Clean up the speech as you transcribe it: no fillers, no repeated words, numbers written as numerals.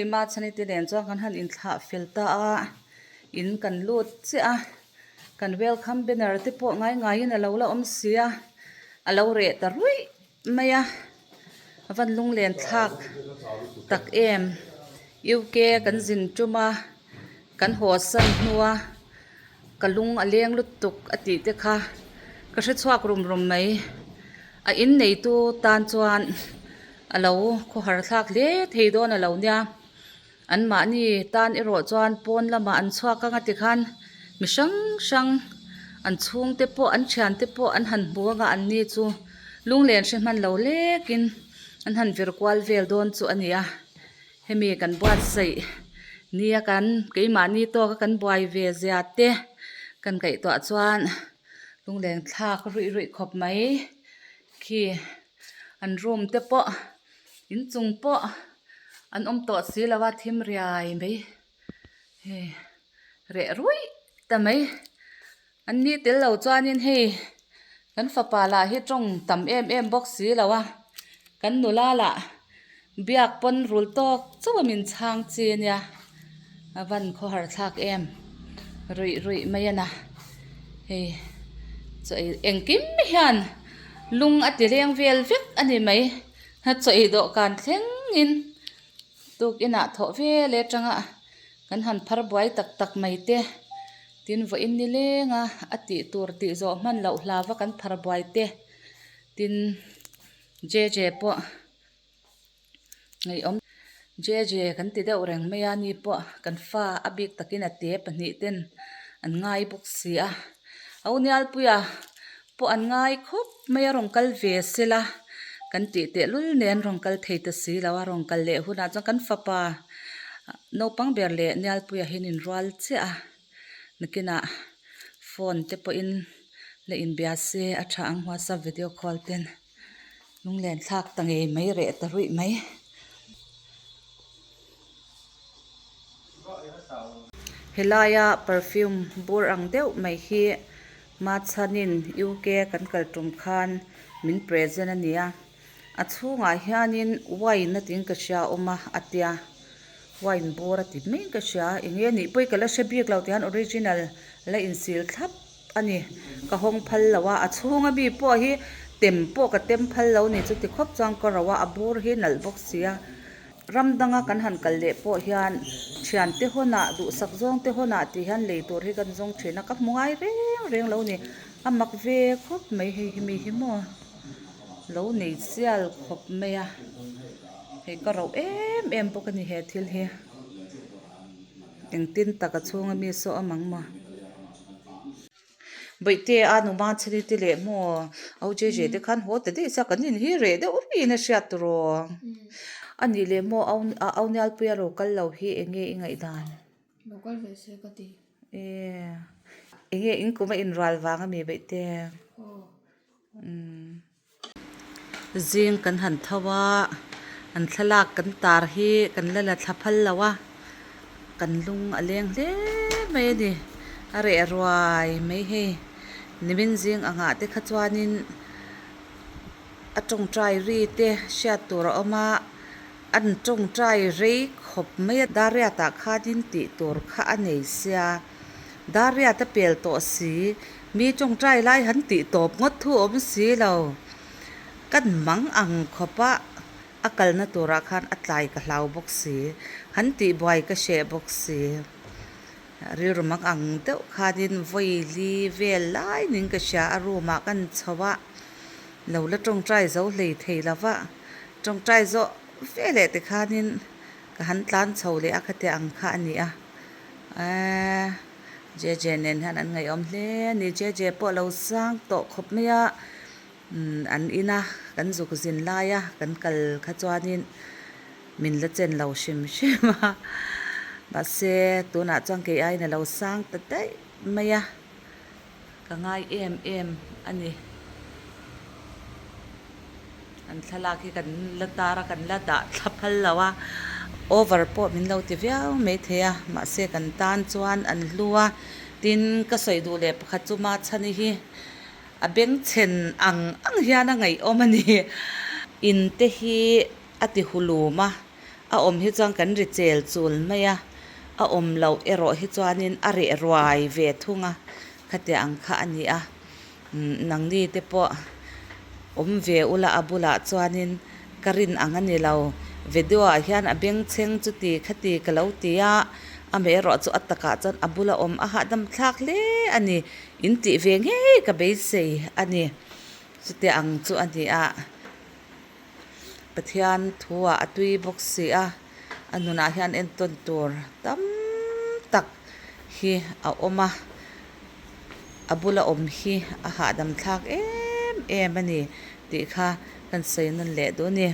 Hei Machhani te nen chuan kan han inthlah fel ta a, in kan lut chiah a, kan welcome banner te pawh ngai ngaiin a lo la awm si a, a lo reh ta ruih mai a, a van lunglen thlak tak em UK kan zin tum a, kan haw san hnua ka lung a leng lutuk a tih te kha ka hre chhuak rum rum mai, a in neitu tan chuan a lo khawhar thlak hle thei dawn a lo nia. An mahni tan erawh chuan pawn lamah an chhuak anga tikhan mi hrang hrang an chhungte pawh an thiante pawh an han hmu anga an ni chu lunglen hre hman lo lekin an han vir kual vel dawn chu a ni a. Hemi kan buatsaih nia kan keimahni tawka kan buai ve zia te kan ngaihtuah chuan lunglen thlak ruih ruih khawp mai khi an room te pawh inchung pawh an awm tawh si lo a thim riai mai hei reh ruih ta mai an ni tel lo chuanin hei kan fapa lah hi tawng tam em em bawk si lo a kan nula lah biak pawn rul tawk chauh a min chhang chi a nia a van khawhar thlak em ruih ruih mai a na hei chaw ei engkim hian lung a ti leng vel vek a ni mai. Chaw ei dawhkan thlengin tukinah thawh vel atanga kan han phar buai tak tak mai te tin vawiin ni leng a a tih tur tih zawh hman loh hlau a kan phar buai te tin J J pawh ngaihawm J J kan ti deuh reng mai a ni pawh kan fa a bik takin a te pahnih ten an ngai bawk si a a unialpuia pawh an ngai khawp mai a rawn kal ve sela kan tih teh lul nen rawn kal thei ta si lo a rawn kal leh hunah chuan kan fapa naupang ber leh Nialpuia hian inrual chiah a nakinah phone te pawhin la inbia se a tha ang whatsapp video call ten lunglen thlak ta ngei mai reh ta ruih mai. Helaia perfume bur ang deuh mai hi Machhanin UK kan kal tum khan min present a ni a, a chhungah hianin wine a tiin ka hria a awm a a tia wine bur a ti mai ka hria eng nge nih pawh hi ka la hre bik lo tihian original la insil thlap a ni ka hawng phal lo a a chhunga mi pawh hi tem pawh ka tem phal lo ni chuti khawp chuan ka ro a a bur hi nalh bawk si a. Ram danga kan han kal leh pawh hian thiante hawnah duhsak zawngte hawnah tih hian lei tur hi kan zawng thin a, ka hmu ngai reng reng lo ni. A mak ve khawp mai hei hi mi hi maw lo nei chial khawp mai a, hei ka rauh em em bawk a ni he thil hi. Engtin tak a chhunga mi saw a mang maw. Bawihte a numa chheli te leh maw au je je te khan haw ta daih sia kan in hi reh deuh ruiin a hriat tur aw. A nih leh maw au au Nialpuia lo kal lo hi eng nge i ngaihdan? Lo kal ve se ka ti. E eng nge in kum a inrual vang a mi Bawihte? Aw. Umm. Zing kan han tho a, an thlalak kan tar hi kan la la thla phal lo a, kan lung a leng hle mai a ni. A reh ruai mai hei. Nimin zing angah te kha chuanin a tawngtai ri te hriat tur a awm a, an tawngtai rei khawp mai a. Dariatah khanin tih tur kha a nei sia. Dariat a pel tawh si. Mi tawngtai lai han tih tawp ngawt thu awm si lo. Kan mang ang khawp a, a kalna turah khan a tlai ka hlau bawk si. Han tih buai ka hreh bawk si. Rilru mang ang deuh khanin vawi li vel lai ning ka hria a room ah kan chho a, lo la tawngtai zo hlei thei lo va, tawngtai zawh veleh tikhanin ka han tlan chho leh a khatiang ang kha a ni a. Eee JJ nen hian an ngaihawm hle a ni. JJ pawh a lo sang tawh khawp mai a, umm an ina kan zuk zin laia kan kal kha chuanin min la chen lo hrim hrim a, mahse tunah chuan kei aiin a lo sang ta daih mai a. Ka ngai em em a ni. An thlalak hi kan la tar a, kan la dah thla phal lo a, over pawh min lo ti viau mai thei a, mahse kan tan chuan an hlu a, tin ka sawi duh leh pakhat chu Machhani hi a bengchhen ang ang hian a ngaihawm a ni. In te hi a ti hulum a. A awm hi chuan kan ri chel chul mai a, a awm loh erawh hi chuanin a reh ruai ve thung a, khatiang ang kha a ni a. Umm nangni te pawh awm ve ula a bulah chuanin ka rin ang a ni lo. Video ah hian a bengchheng chuti khati ka lo ti a, amaherawh chu a takah chuan a bula awm a hahdam thlak hle a ni. In tih ve ngei ka beisei a ni. Chuti ang chu a ni a, Pathian thuah a tui bawk si a, a nunah hian entawn tur tam tak hi a awm a, a bula awm hi a hahdam thlak em em a ni tih kha kan sawi nawn leh duh a ni.